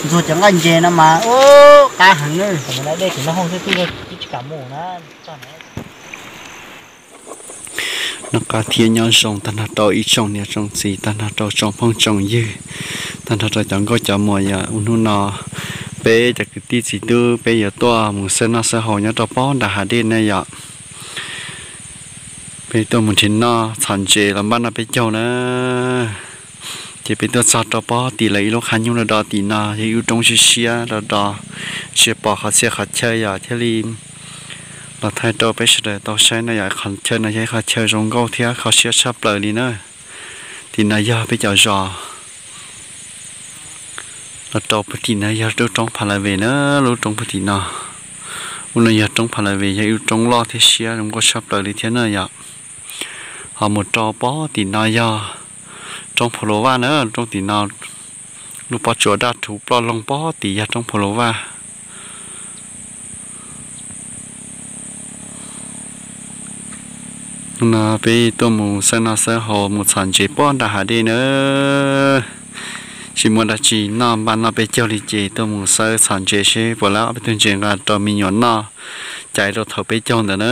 Ntxuag cov nqaij ntses no mas qab heev. Noj qab thiab nyob zoo tag nrho rau ib tsoom niam tsoom txiv, tag nrho rau tsoom phooj tsoom ywg, tag nrho rau cov nkauj cov muam. Yog ua hnub no peb cov kwv tij txiv tub peb yuav tuaj mus xawb noj xawb haus nyob rau pob nram hav dej ne yom. Peb tuaj mus nrhiav noj txhom ntses los npaj noj peb caug na. Ces peb tuaj txog rau pob tim lawv ib lub qhab nyuj do do tim no, yog ib lub roob siab siab do do, tsis pom qhov txhia qhov chaw yom, thiaj li los thaij rau peb sawv daws tau saib no yom. Qhov chaw no yog ib qhov chaw zoo nkauj thiab kho siab tshaj plaws li na. Tim no yog peb cov zos los rau puag tim no yog lub roob Pha La Ve na, lub roob puag tim no. Ub no yog roob Pha La Ve, yog ib lub roob loj thiab siab zoo nkauj tshaj plaws li thiab na yom. Ho mus rau pob tim no yog roob Pha Lu Vaj na, roob tim no lub pob tsuas daj rhuv ploj loog pob tim yog roob Pha Lu Vaj. No peb tuaj mus xawb noj xawb haus mus txhom ntses pob nram hav dej na. Tsis muaj dab tsi noj, npaj noj peb caug li ces tuaj mus xawb txhom ntses seb puas lab ob peb tug ntses nqa rau me nyuam noj caiv rau thaum peb caug ntawd na.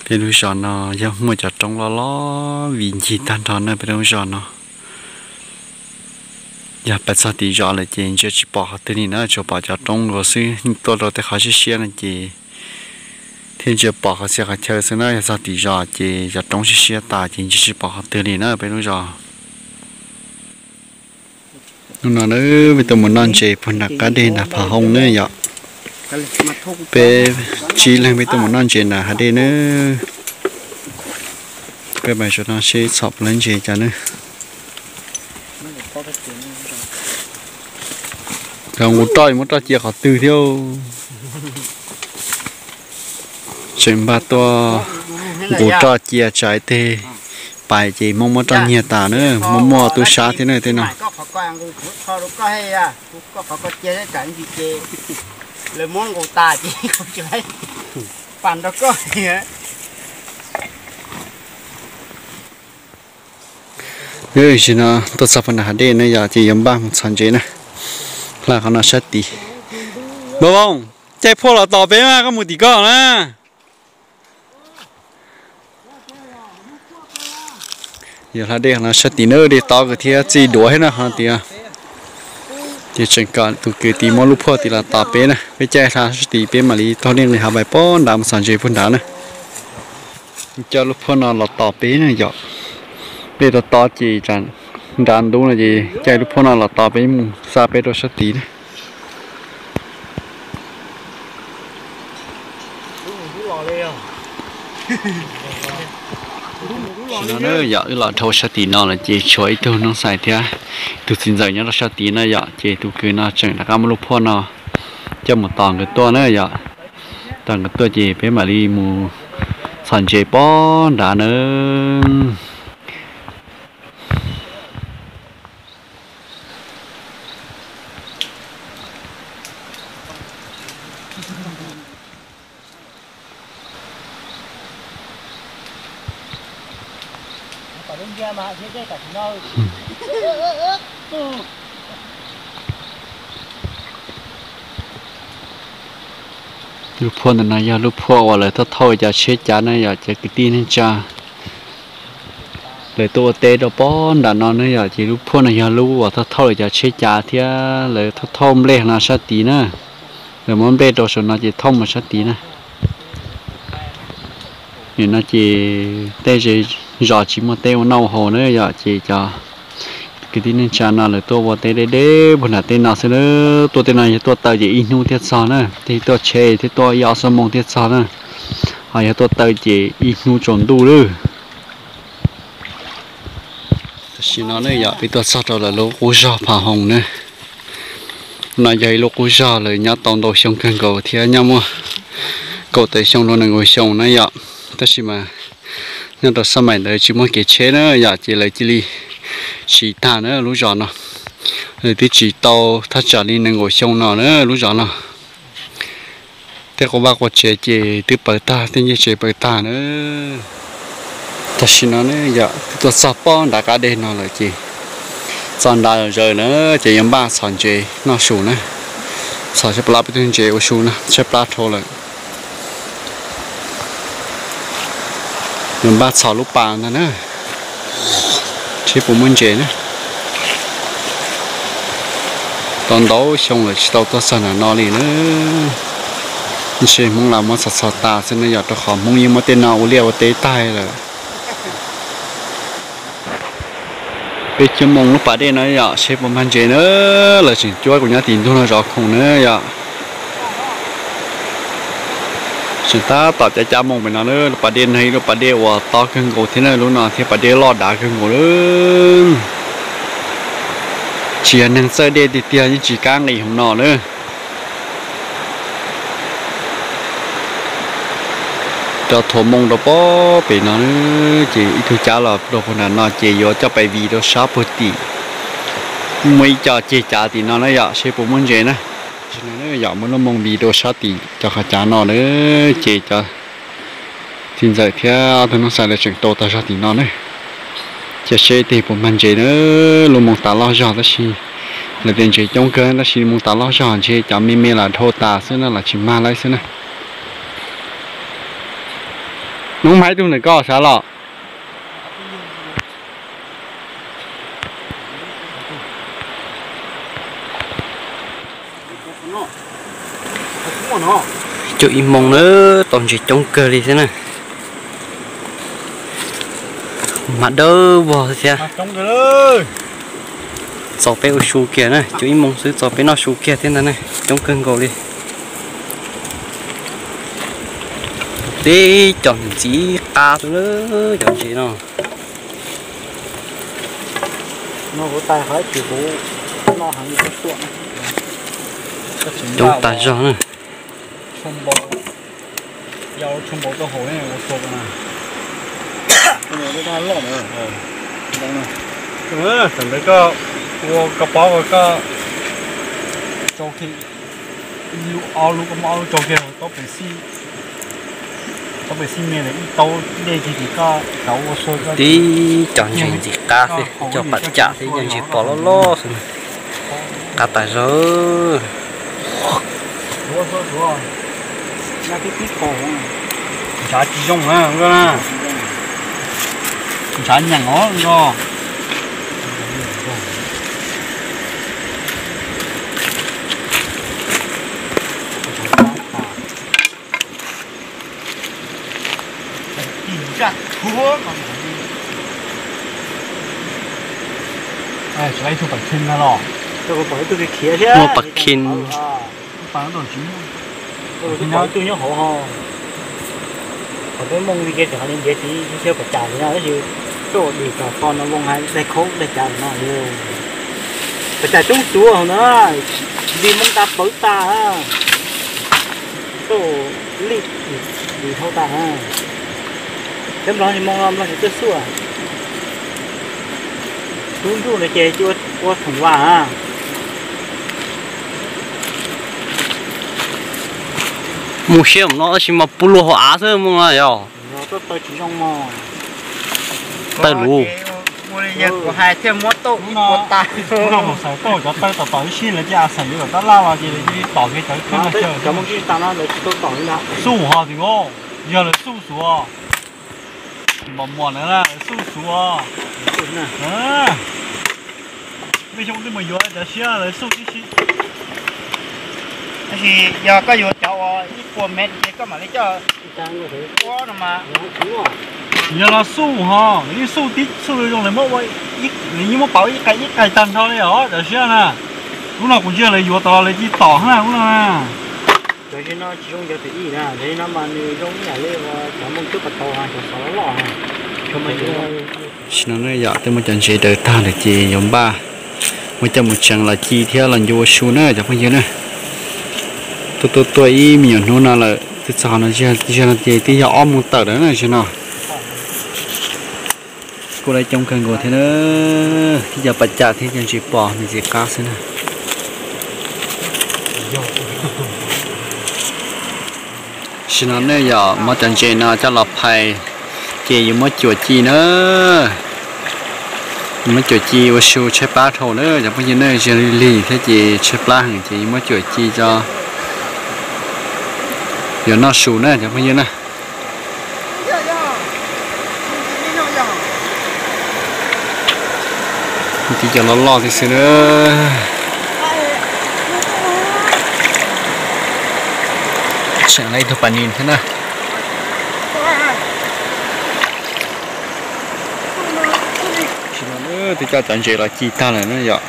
Peb lub zos no yog muaj cov roob loj loj vim ncig tag nrho na peb lub zos no. Yog pais txog tim zos lawm ces ntsia tsis pom qhov twg li na, tsuas pom cov roob nkaus xwb, tuaj rau tej qhov siab siab no ces thiaj ntsia pom qhov txhia qhov chaw xwb na. Yog txog tim zos ces cov roob siab siab tas ces ntsia tsis pom qhov twg li na peb lub zos. Hnub no peb tuaj mus noj ntses puag nram qab dej nram Phav Hoo ne yom. Peb tsib leeg peb tuaj mus noj ntses nram hav dej ne. Peb pais tsuas no seb txhom puas lab ntses cas ne. Cov nqus roj muab roj cia qhov twg thiab. Tseem npaj tuaj nqus roj cia tsam tej pais ces Hmoob muab roj nyiag tas na, muaj muaj tub sab thiab na tej no. Tam sim no tuaj txog puag nram hav dej na yom, ces yuav npaj mus txhom ntses na. Hla qhov no sab tid. Npawg Voos, caij phuaj los tos peb mas koj mus tim koj na. Yog hla dej qhov no sab tid na, dej tob kawg thiab txij duav thiab na qhov no tid. Ces tseem kom tus kwv tij muab lub phuaj tid los tos peb na, peb caij hla sab tid peb mam li taug dej nqis hav pais pob nrad mus txhom ntses puag nrad na. Coj lub phuaj no los tos peb na yom. Dej tob tob ces nrad ntub no ces caij lub phuaj no los tos peb mus xa peb rau sab tid na. Tam sim no yog wb los dhau sab tim no lawm ces tshuav ib tug noob xais thiab tus txiv ntxawm nyob rau sab tid na yom, ces tus kwv no tseem rov qab muab lub phuaj no coj mus tos nkawd tuaj na yom. Tos nkawd tuaj ces peb mam li mus txhom ntses pob nrad na. Lub phuaj ntawm no yog lub phuaj uas lawv thauj thauj cov tsheb cav na yom, cov kwv tij neej tsa lawv tuaj ua teb rau pob nram no na yom, ces lub phuaj no yog lub uas thauj thauj lawv cov tsheb cav thiab lawv thauj thauj nplej no sab tid na. Lawv muab nplej rau saum no ces thauj mus sab tid na. Nim no ces tej zej zos tsis muaj teb ua noj ua haus na yom, ces cov kwv tij neej tsa no lawv tuaj ua teb deb deb puag nram tej no xwb na. Tuaj tej no yog tuaj taw ces ib hnub thiaj txog na, tej tuaj tsheb thiab tuaj ib ob xuab moos thiaj txog na. Ho yog tuaj taw ces ib hnub tsaus ntuj lawm. Tam sim no ne yom, peb tuaj txog rau lawv lub qub zog Phav Hoo na. No yog ib lub qub zog lawv nyob tau ntau xyoo kawg nkaus thiab, nyob muaj kaum tawm xyoo rau nees nkaum xyoo na yom. Tab sis mas nyob rau xab maim ntawd tsis muaj kev tsheb na yom, ces lawv cia li siv tag na lub zos no. Lawv twb tsis tau thaj tsam li nees nkaum xyoo no na lub zos no. Tej quas vaj quas tsev ces twb pawv tag, tej ncej tsev pawv tag na. Tam sim no ne yom, twb tuaj txog pob nram qab dej no lawm ces txog nrad zaws na, ces yuav npaj txhom ntses noj su na. Txhom tshaib plab peb tug ntses ua su na, tshaib plab dhau lawm. Yuav npaj txhom lub pas ntag na, seb puas muaj ntses na. Tau ntau xyoo lawm tsis tau tuaj txog nram no li na. Ntshe Hmoob lam muab txhom txhom tas xwb na yom, rau qhov Hmoob yeej muab tej no ua liaj ua teb tag lawm. Peb cuab moo lub pas dej no yom, seb puas mag ntses na. Lawv tseem cuab kuv nyob tim ntug no zov khoom na yom. Tseem tab tom cab cab moo pem no na. Lub pas dej no ib lub pas dej uas tob kawg nkaus thiab na, lub no thiab pas dej loj dav kawg nkaus na. Tsis yog neeg txawj dej tiag tiag yeej tsis kam nqis hauv no na. Cov thuav moo rau pob pem no, ces ib tug cab los rau puag nram no ces yuav coj pais vis rau sab puag tim. Muaj ib co ceg cav tim no na yom, seb puas muaj ntses na. Yog muaj lub moo vis rau sab tim cov qhov cav no na, ces cov txiv ntxawm thiab ob tug noob xav lawv tseem tau tag zog tim no na. Cia seb tej puas mag ntses na. Lub moo tas loj zog tab sis, lawv tias ntses coob kawg tab sis moo tas loj zog ntshe cov me me los dhau tas xwb na, los tsis mag lawm xwb na. Noob, mas ib tug ntawm koj sav los. Cuaj ib moos na, tau ntses coob kawg li thiab na. Mas dawb vog thiab. Txaus peb ua su kiag na, cuaj ib moos xwb txaus peb noj su kiag thiab ntag na, coob kawg nkaus li. Tib cov ntxim qab xwb na, cov ntses no. Coob tas zog na. Thaum ntawd koj ua koj pob koj tsau kiag ib lub ob lub, koj muab ob lub tsau kiag tau pem xij, tau pem xij me ntawd ib taub dej kiag ces koj rauv ua sua koj. Tib cov ntses ntxim qab xwb, cov pam cam thiab cov ntses pos loj loj xwb na. Qab tas zog. Ntshav tsis zoo na, ntshav nyeem os nrog. Ib tug pam khin no los, muaj pam khin. Ib tug nyob hauv ho. Qhov peb mooj li ke tseem ho li ntiav txiv thiab pam cas li no tab sis tuaj dim tom qho no voos hais daig khaub daig cas no. Pam cas coob tuav hauv na, li mooj tas pawv tas. Tuaj li dim dhau tas. Cov nplog li mooj no nplog tsis tuaj xuaj. Tub ntuj no ces ua thoom vas. Mus siab no tab sis mas puv luag hauv av xwb mus no yog. Tuaj taw tsis zoo mog. Taw luv. Ua li yog kuv hais thiaj muab tauj ib puas tas. Xaws tauj cov taw tom tom ib sij lawv cia xaws yuav kom tab laj los ces lawv cia li tom kiag cov kheej no xyaw. Cov mooj tsis tas no lawv tsis tau tom li ntag. Xuj ho tim, yog lawv xuj xuav. Mos mos na, lawv xuj xuav. Mej xyoo twb mus yuav cov siab lawv xuj tib si. Tab sis yog koj yuav cov uas ib puas mev ces koj mam li coj ua no mas. Yog los xuj ho, lawv yeej xuj tib xuj zoo lawv muab ua, lawv yeej muab pauv ib qais ib qais tag nrho li os cov siab na. Lub no kuv ntsia lawv yuav tas los lawv cia li tom na lub no na. Cov no tsis zoo cov thwm ib na, cov no mas nws zoo ib yam li cov mooj cub pas tau, cov xov loj loj. Tam sim no yom, twb muab cov ntses daws tag lawm ces yuav npaj muab coj mus tseev los ci thiab los ncu ua su na cov phooj ywg na. Tuaj tuaj tuaj ib me nyuam hnub no lawm, twb txog qhov no, zag no ces twb yog ob moos tawm lawm na zag no. Kuj lawv coob kawg nkaus thiab na, tib cov pas cas thiab cov ntsis pos me ntsis qab xwb na. Tam sim no ne yog muab cov ntses no coj los phais, ces yuav muab cuam ci na. Yuav muab cuam ci ua su tshaib plab dhau na cov phooj ywg na, zoo li lig thiab ces tshaib plab heev ces yuav muab cuam ci tso, yuav noj su na cov phooj ywg na. Tib cov loj loj tib si na. Tseem lawv ib tug pas nis thiab na. Twb coj cov ntses los ci tag lawm na yom.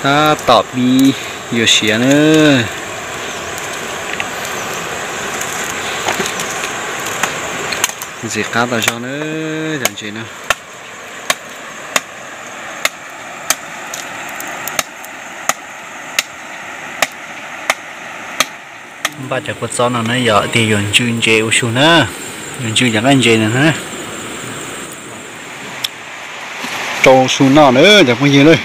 Tab tom pib yuav siav na. Ntxim qab tas zog na cov ntses no. Npaj cov kua txob no na yog tias yuav ntsw ntses ua su na, yuav ntsw cov nqaij ntses no na. Rau su noj na cov phooj ywg na.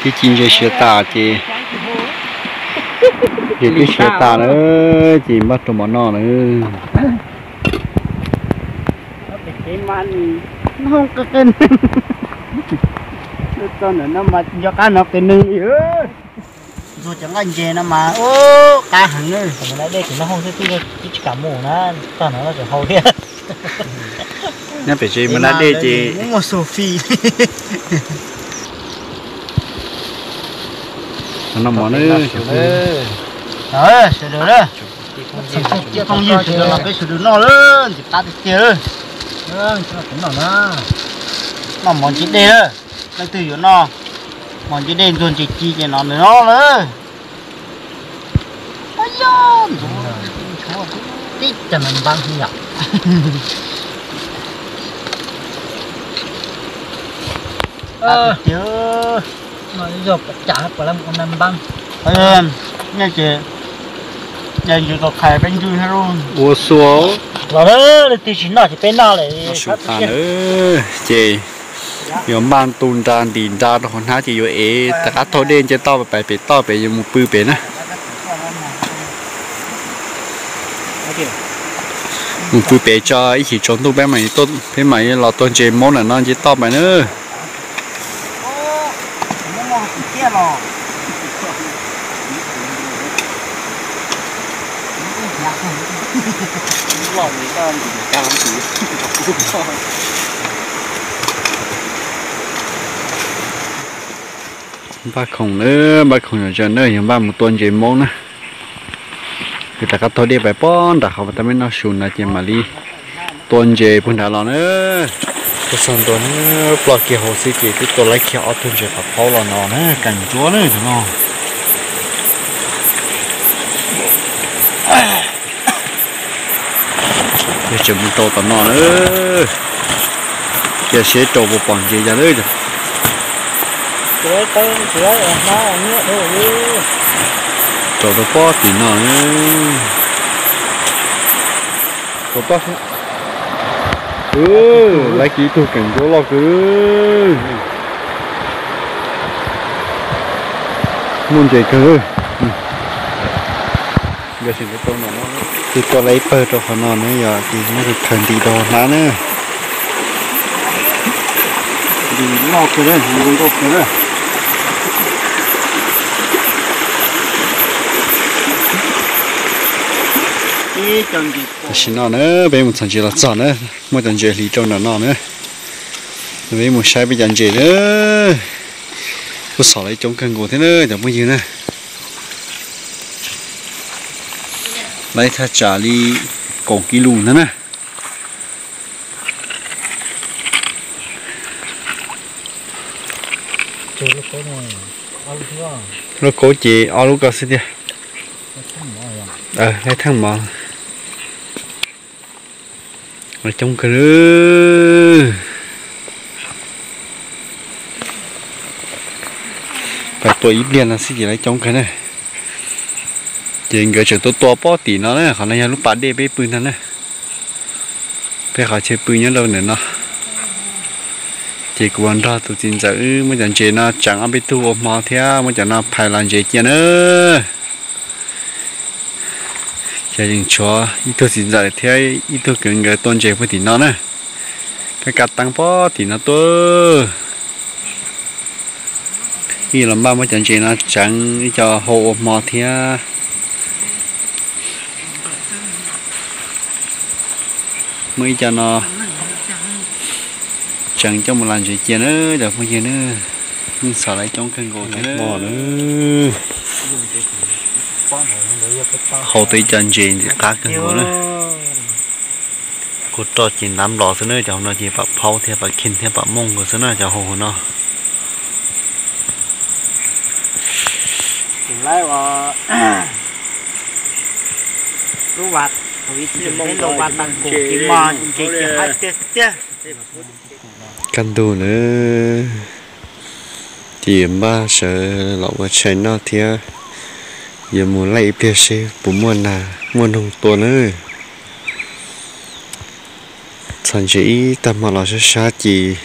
Twb ci ntses siav tas ces, ces twb siav tas na, ces npaj rau mov noj na. Nco qab no qias neeg li. Ntxuag cov nqaij ntses no mas qab heev na. Mus da dej ces noj hauj thiab, twb tsis kam mus na, tag no tseem hau thiab. Nyob pem tsev mus da dej ces muaj xu fi. Noj mov na. Sawv daws na, phooj ywg sawv daws los peb sawv daws noj lawm, ntxim qab tiag tiag. Noj mov ntsis dej, leej twg yuav noj mov ntsis dej ntxuag ntses ci ces no nws noj lawm. Tib co npab yom. Ua xua, leej twg tsis noj ces peb noj lawm. Su tas na, ces yuav npaj tu nra ntim nra rau hauv hnab ces yuav ev rov qab taug dej nce toj pais pem toj pem yuav mus pw pem na. Mus pw pem tso ib chim tsaus ntuj peb mam, peb mam los tua ntses Hmoob ntawm no nce toj pais na. Npaj khoom na, npaj khoom yom, yog npaj mus tua ntses Hmoob na. Ces rov qab taug dej pais pog nram qhov tau peb noj su no ces mam li tua ntses puag nrad los na. Tuaj txog ntua na, ploj kiag hauv xwb ces twb tua laib kiag ob tug ntses qhov phaub los no na, keem ncuab na cov no. Yog tseem mus rau tom no na, cia seb rau puas pom ntses yog lawm. Rau rau pob tim no. Laib kiag ib tug keem ncuab loj kawg. Muaj ntses kawg. Tus tua laib pawg rau qhov no na yog ces muab khaws ntim rau hauv hnab na. Tam sim no na peb mus txhom ntses los txog na, muaj cov ntses hliv rau nram no na. Peb mus saib peb cov ntses na. Kuj xom lawv coob kawg nkaus thiab na cov phooj ywg na. Laib thaj tsam li kaum kis lus ntag na. Lub kaub ces ob lub ko xwb tiag. Laib theej mov. Coob kawg. Pais tua ib pliag no xwb ces laib coob kawg na. Ces nkawd tseem tuaj tua pob tim no na, qhov no yog lub pas dej peb pw ntag na. Peb qhov chaw pw nyob rau ntawm no. Ces kuv nrog tus txiv ntxawm wb muab cov ntses no tseev ob peb tug ua hmo thiab muab cov no phais los ntsev cia na. Yog yeej tshuav ib tug txiv ntxawm thiab ib tug kwv nkawd tua ntses puag tim no na. Kab kab teeb puag tim no tuaj. Ib los npaj muab cov ntses no tseev ib co hau ua hmo thiab. Muaj ib co no tseev coj mus lam ntses cia na cov phooj ywg na. Yeej txhom lawv coob kawg nkaus thiab na. Hau tau ib co ntses ntxim qab kawg nkaus na. Kuv roj ces ntav nplos xwb na, cov hauv no ces pam phaub thiab pam kheej thiab pam mooj nkaus xwb na cov hau hauv no. Kaj ntug na, ces yuav npaj sawv los ua tshais noj thiab yuav mus laij ib pliag seb puas muaj nas muaj noog tua na. Txhom ntses ib tag hmo los sab sab ces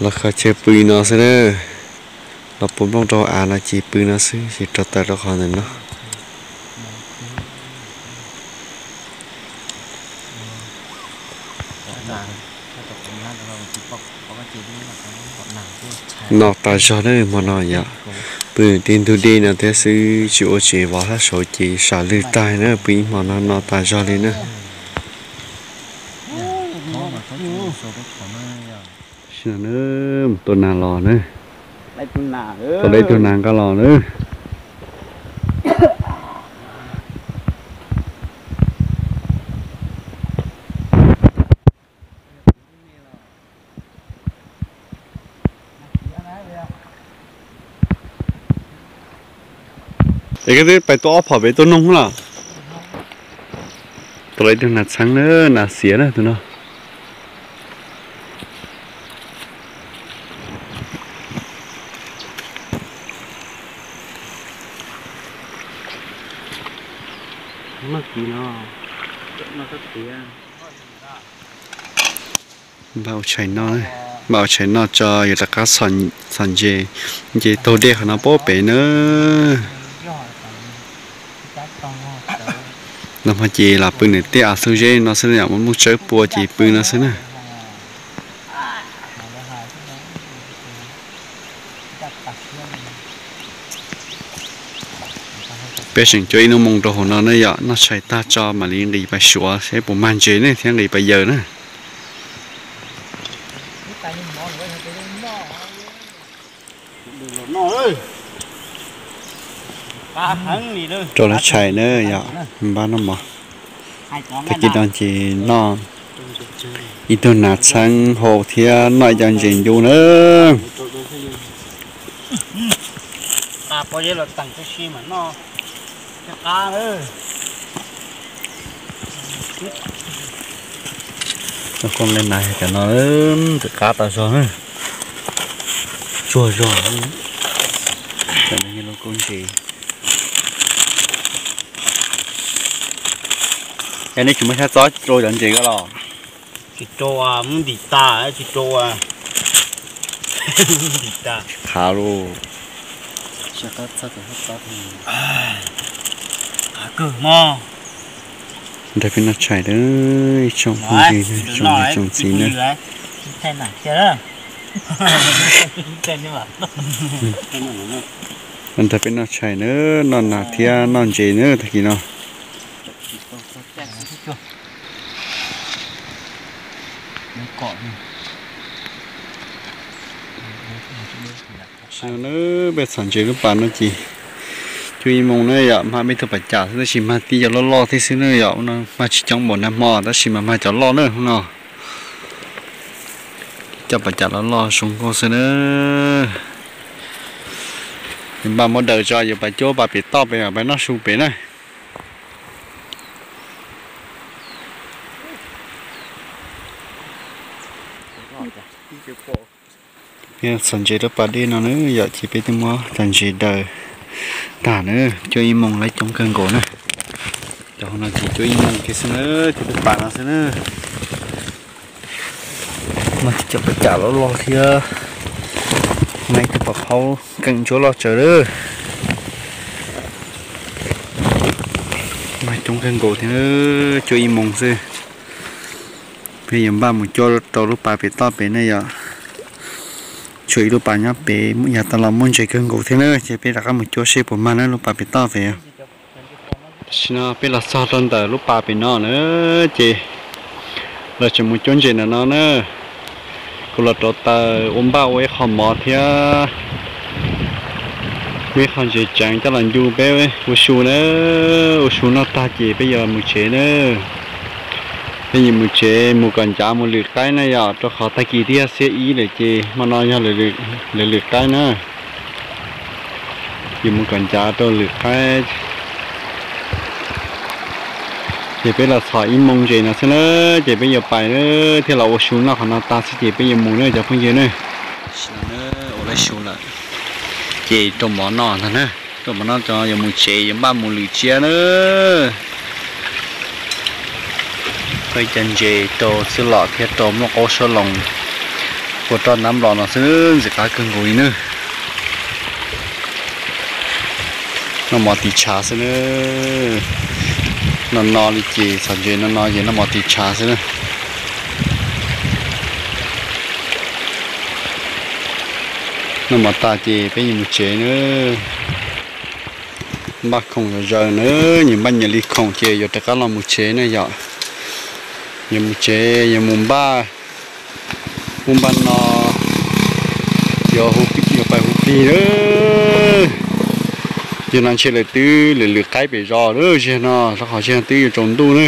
los kho chaw pw no xwb na. Los puas nplooj rau av no ces pw no xwb ces rau taws rau qhov ntawm no. Noj tas zog na hmo no yom, pw nws tij ntug dej no thiab xwb tsis ua tsev vov sab saud ces sam lwj tag na, pw ib hmo no no tas zog li na. Sim no na, mus tua nas los na. Tua dab tug nas nqa los na. Es koj twb pais tua ob phom pem tua noog los? Tua ib tug nas txheeb na, nas xiav na tus no. Npaj ua tshais noj, npaj ua tshais noj tso yuav rov qab txhom ntses, nce taug dej qhov no pem na. Nag hmo ces los pw nws tej av xub zeb no xwb, yam muaj tsawb pua ces pw no xwb na. Peb tseem cuab ib lub moo rau hauv no na yom, noj tshais tag tso mam li nqis pais suav seb puas mag ntses ne thiab nqis pais yaws na. Rau lub tshais na yom, npaj noj mov. Tag kis no ces noj ib tug nas txheeb hau thiab noj ib co ntses ncu na. Lub koob le nas cov no ntxim qab tas zog na, tsuag zog. Cov no yog lub koob ntses. Yog nej tsis muaj xyab txob rau cov ntses ko los? Tsis rau, muab ntim tas, tsis rau, ntim tas. Qhav lauj. Qhav kawg mog. Nrog peb noj tshais, ib tsoom phooj ywg, tsoom niam tsoom txiv na. Nrog peb noj tshais na, noj nas thiab noj ntses na tag kis no. Tam sim no na, peb txhom ntses lub pas no ces cuaj ib moos na yom, mag peb tug pas cam xwb tab sis mag tib cov loj loj thiab xwb na yom, no mag tsis coob npaum nag hmo tab sis mas mag cov loj na no. Cov pas cam loj loj zoo nkauj xwb na. Npaj muab daws tso yuav pais cuab pas pem toj pem, pais noj su pem na. Peb txhom ntses lub pas dej no na yom, ces peb twb muab cov ntses daws tag na, cuaj ib moos lawv coob kawg nkaus na. Cov hauv no ces cuaj ib moos kiag xwb na, ces lub pas no xwb na. Mag tib cov pas cam loj loj thiab, mag ib tug pas phaub keem ntsuab loj tsawv lawm. Coob kawg nkaus thiab, cuaj ib moos xwb. Peb yuav npaj mus cuab rau lub pas pem toj pem ne yom. Tshuav ib lub pas nyob pem, yog tas los muaj ntses kawg nkaus thiab na, ces peb rov qab mus cuab seb puas mag na lub pas pem toj pem. Tam sim no peb los txog rau ntawm lub pas pem no na, ces los tseem mus cuab ntses ntawm no na. Kuv los rauv taws ua npaj ua ib qho mov thiab muaj ib qho ntses tseev coj los ncu peb ua su na. Ua su noj tag ces peb yuav mus tsev na. Peb yuav mus tsev mus kom ncav mus lwm qaib na yom, rau qhov tag kis twb yog xiab ib lawm ces hmo no yog lwm lwm qaib na. Yuav mus kom ncav rau lwm qaib. Ces peb los txhom ib moos ntses no xwb na, ces peb yuav pais na, thiaj los ua su noj qhov no tag xwb ces peb yuav mus na cov phooj ywg na. Ua lawm su lawm, ces rau mov noj ntag na. Rau mov noj tso yuav mus tsev yuav npaj mus lwm tsiab na. Tau ib co ntses rau xwb los thiab rau muaj qaub suab loo ua roj ntab nplos no xwb ntxim qab kawg nkaus li na. Noj mov tiv tshav xwb na. No no li ces txhom ntses no no ces noj mov tiv tshav xwb na. Noj mov tas ces peb yuav mus tsev na. Npaj khoom zom zaws na, nyias npaj nyias li khoom ces yuav rov qab los mus tsev na yom. Yuav mus tsev yuav mus npaj ub npaj no, yuav hu, yuav pais hu plig na. Yog no ntshe lawv twb lwm lwm qaib pem zos lawm ziag no, rau qhov ziag no twb yuav tsaus ntuj na.